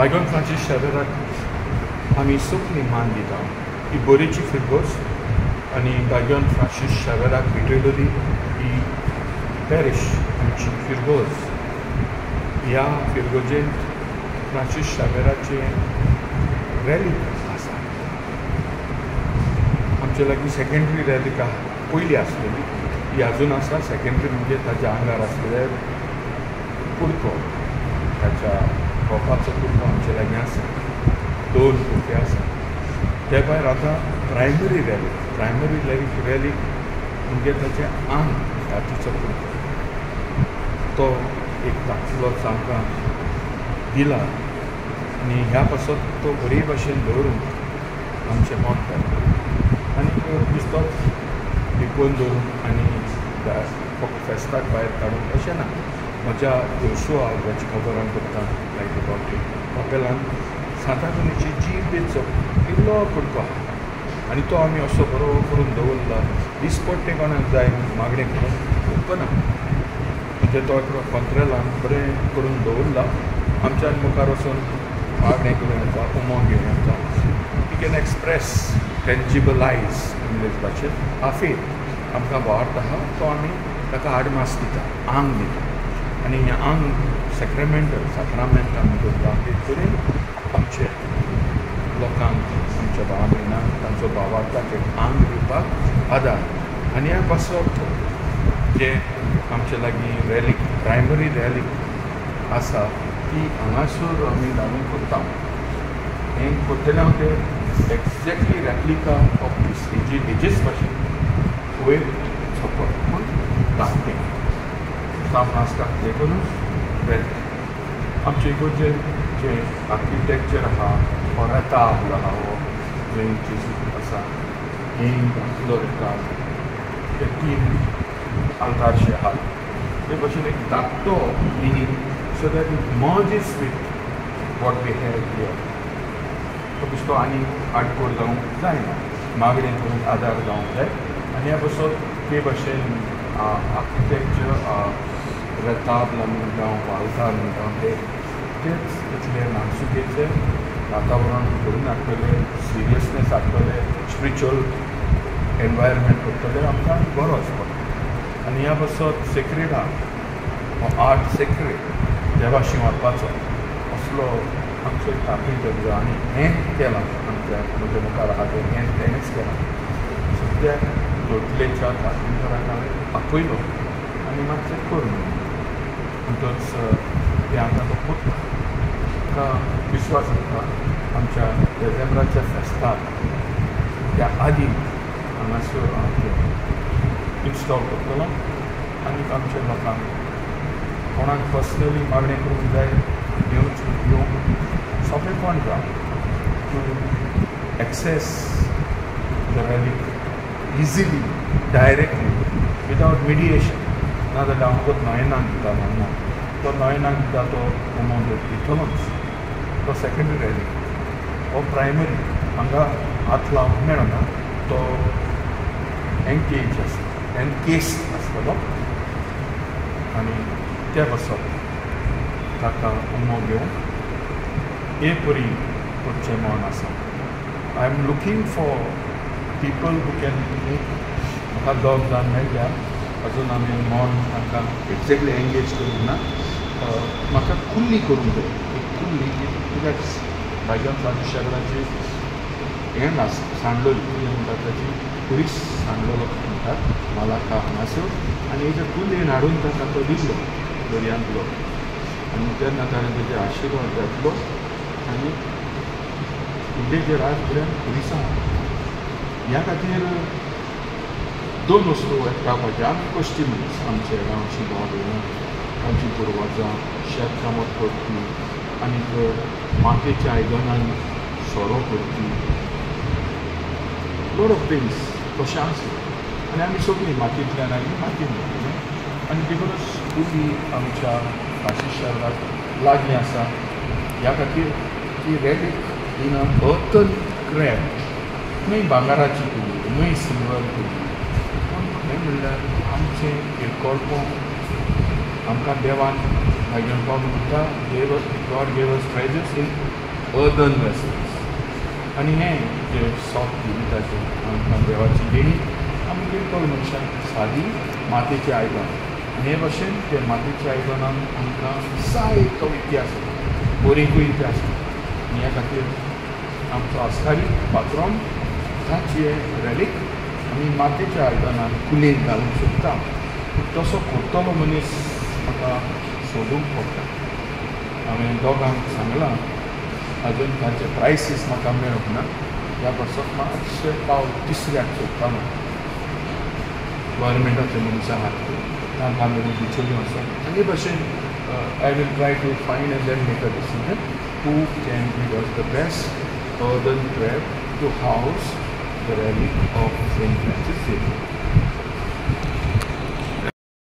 Bygone Francis शावेराक आमी सगळीं मान दिता. ही बोरेची फिरगोज आनी बायगॉन फ्रांसीस शावेराक भेटयलेली ही पॅरिश आमची फिरगोज. ह्या फिरगोजेंत फ्रांसीस शावेराचें रॅलीक आसा. आमचे लागीं सेकेंडरी रॅलीक पयली आसलेली ही आजून आसा. सेकेंडरी म्हणजे ताच्या आंगार आसलेले कुडको, ताच्या रोपाचो कुडको आमचे लागीं आसा. 2 कुडके आसा. ते भायर आतां प्रायमरी रॅलीक, प्रायमरी रॅलीक म्हणजे ताचें आंग, कातीचो कुडको, तो एक दाखलोच आमकां दिला आनी ह्या पासत तो बरे भाशेन दवरूंक आमचें मन जाता. आनी बिस्तोच लिपोवन दवरूंक आनी फक्त फेस्ताक भायर काडूंक अशें ना. म्हज्या योशुआ जाची खबर हांव करता लायक अबावट it, कपेलान सांतांतोनीची जिबेचो इल्लो कुडको आहा आनी तो आमी असो बरो करून दवरला. दिसपट्टे कोणाक जाय मागणें करून ओपन आहा, म्हणजे तो एका कोंत्रेलान बरें करून दवरला. आमच्यान मुखार वचून मागणें करूं येता, उमो घेवं येता. You can express, tangibilise English भाशेन आफेर आमकां भावार्थ आहा तो आमी ताका आडमास दिता, आंग दिता. आनी हें आंग सेक्रेमेंटल, साक्रामेंत आमी करता ते तरेन आमचे लोकांक, आमच्या भावा भयणांक तांचो भावार्थाक एक आंग दिवपाक आदार. आनी ह्या पासत जें आमचे लागीं रॅलीक, प्रायमरी रॅलीक आसा ती हांगासर आमी घालून करता. हें करतलें हांव तें एक्झॅक्टली रेप्लिका ऑफ these हेजी हेजेच भाशेन वयर छप्पर पूण धाकटें सामन आसता देखूनच रॅलीक. आमचे इगोर्जेन जें आर्किटेक्चर आहा, हो रेताब्ल आहा, हो जें जेजू आसा हें धाकलो रेताब्ल, ते 3 आल्तारशे आहात. ते भाशेन एक धाकटो mini so that it merges with what we have here. तो बिश्टो आनी आडकोळ जावंक जायना, मागणें करूंक आदार जावंक जाय. आनी ह्या पासत ते भाशेन आर्किटेक्चर रेताब्ल आमी म्हणटा, आल्तार म्हणटा, ते तेच इतलें मानसुकेचें वातावरण करून हाडटलें, सिरियसनेस हाडटलें, स्पिरिच्युअल एनवायरमेंट करतलें, आमकां बरो आसपाक. आनी ह्या पासत सेक्रेड आर्ट, हो आर्ट सेक्रेड देवाशी व्हरपाचो असलो आमचो एक कार्पेंटर जो आनी हें केलां आमच्या म्हज्या मुखार आहा तें हें तेणेंच केलां. सद्या लोटलेच्या कार्पेंटराक हांवें आपयलो आनी मातशें करून म्हणटच तें आतां तो कोत्ता. म्हाका विश्वास आसा आमच्या देजेंब्राच्या फेस्ताक त्या आदी हांगासर हांव तें इन्स्टॉल करतलो आनी आमच्या लोकांक कोणाक पर्सनली मागणें करूंक जाय येवंक सोंपेपण जावं to access the relic easily, directly, without mediation. नाजाल्यार हांव फकत नॉयनाक दिता म्हणना, तो नॉयनाक दिता तो उमो दितलोच, तो सेकेंडरी रॅलीक, हो प्रायमरी हांगा हात लावंक मेळना, तो एनकेज आसता, एनकेस आसतलो आनी त्या पासत ताका उमो घेवंक एक परी करचें मन आसा. I am looking for people who can make. म्हाका 2 जाण मेळ्ळ्या, अजून आमी मन तांकां एक्झॅक्टली एंगेज करूंक ना. म्हाका कुल्ली करूंक जाय, एक कुल्ली कित्याक बायगॉन फ्रांसीस शावेराची हें ना सांडलोली, कितें म्हणटात ताची खुरीस सांडलेलो म्हणटात मालाका हांगासर, आनी हेच्या कुल्लेन हाडून ताका तो दिल्लो दर्यांतलो आनी तेन्ना ताणें तेजे आशिर्वाद घातलो आनी इंडियेचेर आज पर्यंत खुरिसां. ह्या खातीर 2 वस्तू एकठांवपाचे. आमी कश्टी मनीस, आमचे गांवची भाव भयणां, आमची पुर्वजां शेतकामत करपी आनीक मातयेच्या आयदनान सोरो करपी, लोड ऑफ थिंग्स तशें आसलें आनी आमी सगळीं मातयेंतल्यान आयलीं, मातयेन वतलीं. आनी देखूनच कुली आमच्या फ्रांसीस शावेराक लागीं आसा. ह्या खातीर ती रॅलीक इन अ अर्थन क्रॅफ्ट, न्हय भांगराची कुली, न्हय सिल्वर कुली, पूण खरें म्हणल्यार आमचें इरकोळपण आमकां देवान मागीर बाबू म्हणटा, देव God gave us treasures in earthen vessels. आनी हें जें सोंप जिविताचें आमकां देवाची देणी, आमी किरकोळ मनशां, सादी मातयेचीं आयदनां. आनी हे भशेन ते मातयेच्या आयदनान आमकां जायतो इतिहास आसा, बोरीकूय इतिहास आसा. आनी ह्या खातीर आमचो आस्कारी पात्रोन ताची रेलीक आमी मातयेच्या आयदनान कुलेन घालूंक सोदता. पूण तसो करतलो मनीस म्हाका सोदूंक पडटा. हांवें दोगांक सांगलां, अजून तांचे प्रायसीस म्हाका मेळूंक ना. ह्या पासत मातशें पावल तिसऱ्याक सोदता म्हूण गव्हर्मेंटाच्या मनशां खातीर तांकां मेळून बिचोली वचोन आनी भशेन I will try to find and then make a decision who can give us the best earthen crab to house the relic of Saint Francis Xavier.